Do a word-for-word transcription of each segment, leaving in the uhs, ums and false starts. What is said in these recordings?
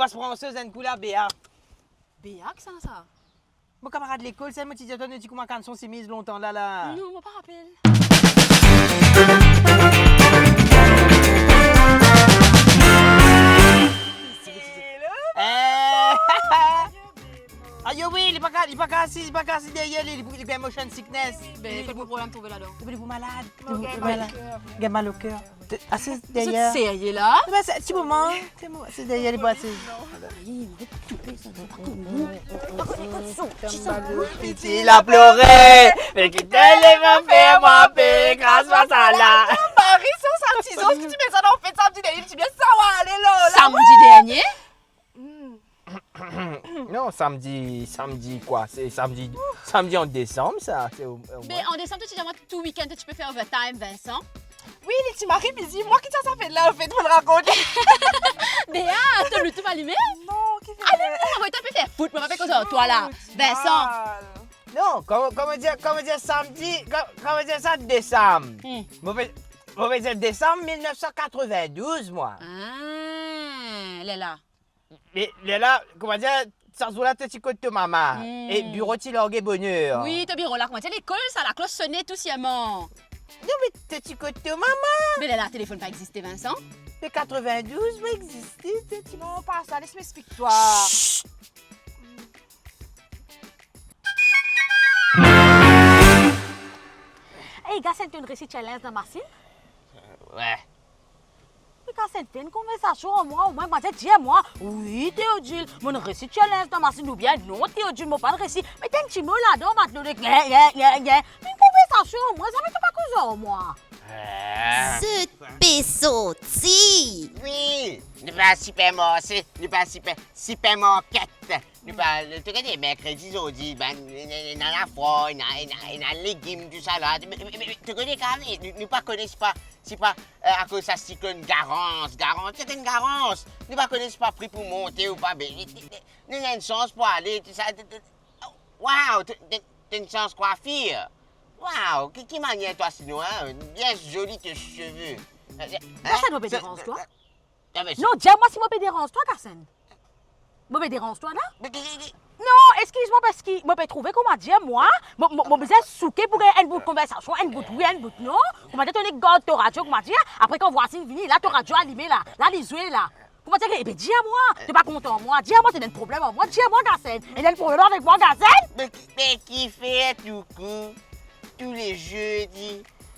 Pas pran so zenn kou la, Bea. Bea, kisannla sa? Mo kamarad lekol, sel mo ti dir twa, nou ti kouma kann son simiz lontan la, la. Non, mo pa rapel. Eh. Ayo wi, li pa ka, li pa ka asiz, li pa ka asiz deryer li, li, li gagn motion sickness. Be, kot mo problem trouve ladan? Li pou malad. Mo gagn mal o ker. Gagn mal o ker. Asiz deryer. Zot serye la? Non, me se ti moman. Ti moman, asiz deryer, li pou asiz. Li ti la plore, me ki to leve fer mwa pe gras a sa la. Mari, so sa ti zot ki ti met sa dan fet samdi dernie, ti bien sa, ale la. Samdi dernie? Hmm. Non, samdi, samdi kwa? Se samdi, samdi an desam sa. Se o, o... Me an desam, to ti dir mwa tou wikenn to ti pe fer overtime, Vincent. Wi, li ti mari bizi. Mwa ki ti sa fer la, anfet, mo rakont. Bea, to Bluetooth alime? Non, ki fer? Ale, non, mo pe fer foot, mo pa pe koz ar twa la. Foot, Vincent. Mal. Non, kouma, kouma dir, kouma dir samdi, ko-, kouma dir sa, desam. Hmm. Mo pe, mo pe dir desam mil nef san katrevendouz, mwa. Ah, lerla. Me, lerla, kouma dir, sa zour la, to ti kot to mama. Hmm. E biro ti large boner. Wi, to biro la, kouma dir, lekol sa, laklos sone tou sirman. Non, me to ti kot to mama. Me lerla, telefonn pa existe, Vincent. Me katrevendouz, mo existe, to ti... Non, pa sa, les mo explik twa. Shh. Ey, Gasen, to'nn resi tir linz dan masinn? Wi. Me Gasen, fer enn konversasion ar mwa, omwin, kouma dir, dir mwa, wi, Théodule, mo'nn resi tir linz dan masinn, oubien non, Théodule, mo pa'nn resi. Met enn ti mo ladan, matlo, de, ye, ye, ye, ye. Fer enn konversasion ar mwa, zame to pa koz ar mwa. Eh. Zot pe sorti. Wi, nou pe al sipermarse, nou pe al siper, sipermarket. Nou pa, to kone, merkredi, zordi, bann, ena, ena lafwar, ena, ena, ena legim, tousala. Me, me, me, to kone, kan, nou, nou pa kone, sipa, sipa, eh, akoz sa siklonn Garance, Garance, siklonn Garance. Nou pa kone, sipa pri pou monte ou pa, me, me, me, nou ena enn sans pou ale, tousala, to, to, oh, wow, to, to, to enn sans kwafir. Wow, ki, ki manier twa sinon, hein? Bien zoli tes cheveux. Eh, eh, Gasen, hein? Mo pe deranz twa? Non, me... Non, dir mwa si mo pe deranz twa, Gasen. Mo pe deranz twa la? Me ki, ki, ki... Non, eskiz mwa, parski mo pe trouve, kouma dir mwa, mo, mo, mo bizin souke pou gagn enn bout konversasion, enn bout wi, enn bout non. Kouma dir, to nek gard to radio, kouma dir, apre kan vwazin vini, la to radio alime la, la li zwe la. Kouma dir, ebe dir mwa, to pa kontan mwa, dir mwa, to ena enn problem ar mwa, dir mwa, Gasen, ena enn problem avek mwa, Gasen? Me ki, me kifer tou kou, tou le zedi,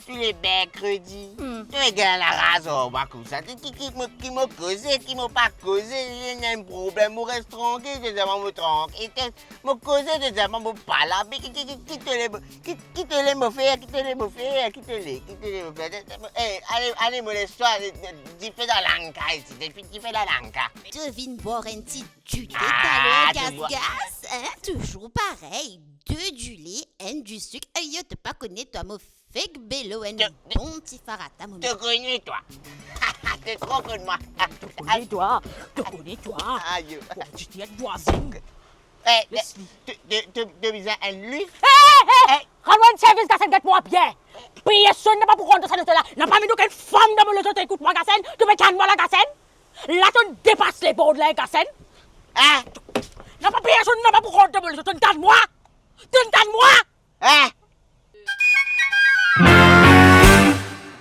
tou le merkredi, hmm, to gagn laraz ar mwa koumsa. Ki, ki, ki mo, ki mo koze, ki mo pa koze, ena enn problem, mo res trankil, to dir mwa mo trankil. E to, mo koze, to dir mwa mo pa la. Me ki, ki, ki, ki to le, ki, ki to le mo fer, ki to le mo fer, ki to le, ki to le mo fer. Eh, ale, ale, mo les twa, dife dan Lanka isi, dife, dife dan Lanka. To vinn bwar enn ti dile taler, ah, gas, gas, hein, touzour parey, de dile, enn disik, ayo, to pa kone twa, mo fek belo enn bon ti farata, mo... To kone twa. To tro konn mwa. To kone twa, to kone twa. Ayo. Bon, ti tiet vwazin. Eh, to, to, to, to bizin enn lwil? Eh, eh, eh, rann mwa enn servis, Gasen, get mwa bien. Personn napa pou rant dan sa loto la. Napa mem okenn fam dan mo loto, to ekout mwa, Gasen. To pe tann mwa la, Gasen. La to'nn depas le bord la, Gasen. Eh? Napa personn napa pou rant dan mo loto, to'nn tann mwa. To'nn tann mwa. Eh?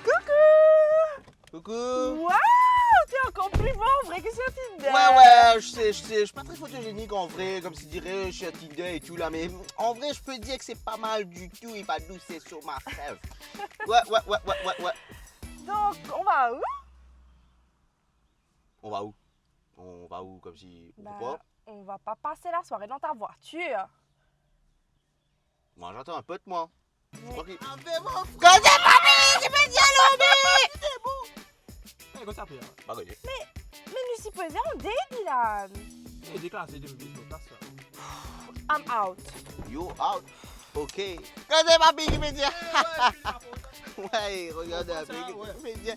Coucou. Coucou. Waouh, t'es encore plus beau en vrai que sur Tinder. Ouais, ouais, je sais, je sais, je suis pas très photogénique en vrai, comme tu dirais, sur Tinder et tout là, mais en vrai, je peux dire que c'est pas mal du tout, il va nous, c'est sur ma fève. Ouais, ouais, ouais, ouais, ouais, ouais. Donc, on va où? On va où? On va où, comme si, on... Bah, pourquoi? On va pas passer la soirée dans ta voiture. Moi, j'attends un pote, moi. Je crois qu'il... Koze pa fini, ti pe dir, Lobi! Eh, kosa pe, hein? Pa koze. Me, me nou sipoze an date, Dylan. Eh, deklase de move plas, sa. I'm out. You out? Ok. Koze pa fini, ti pe dir. Ouais, regarde un peu, ouais, ouais. Ti pe dir,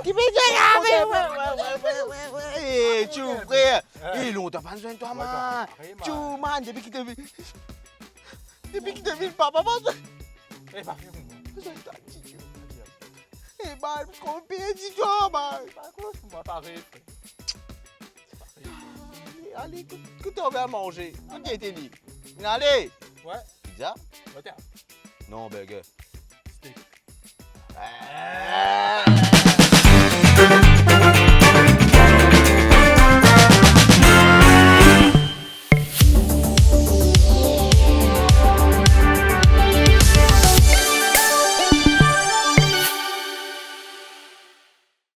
ti pe dir, ah, mais ouais, ouais, ouais, ouais, ouais, ouais. Eh, tchou, frère. Eh, lontan pa zwenn twa, man. Tchou, man, depi ki to vinn, depi ki to vinn papa, man. Eh, pa fini. Zwenn twa, ti tchou. Eh, man, konpie ti tchou, man. Pa koz pou mwa, pa res, frère. Ale, kot, kot to anvi al manze? Kot gete li? Inn ale? Ouais. Pizza? Hotel. Non, burger. Steak. Ah,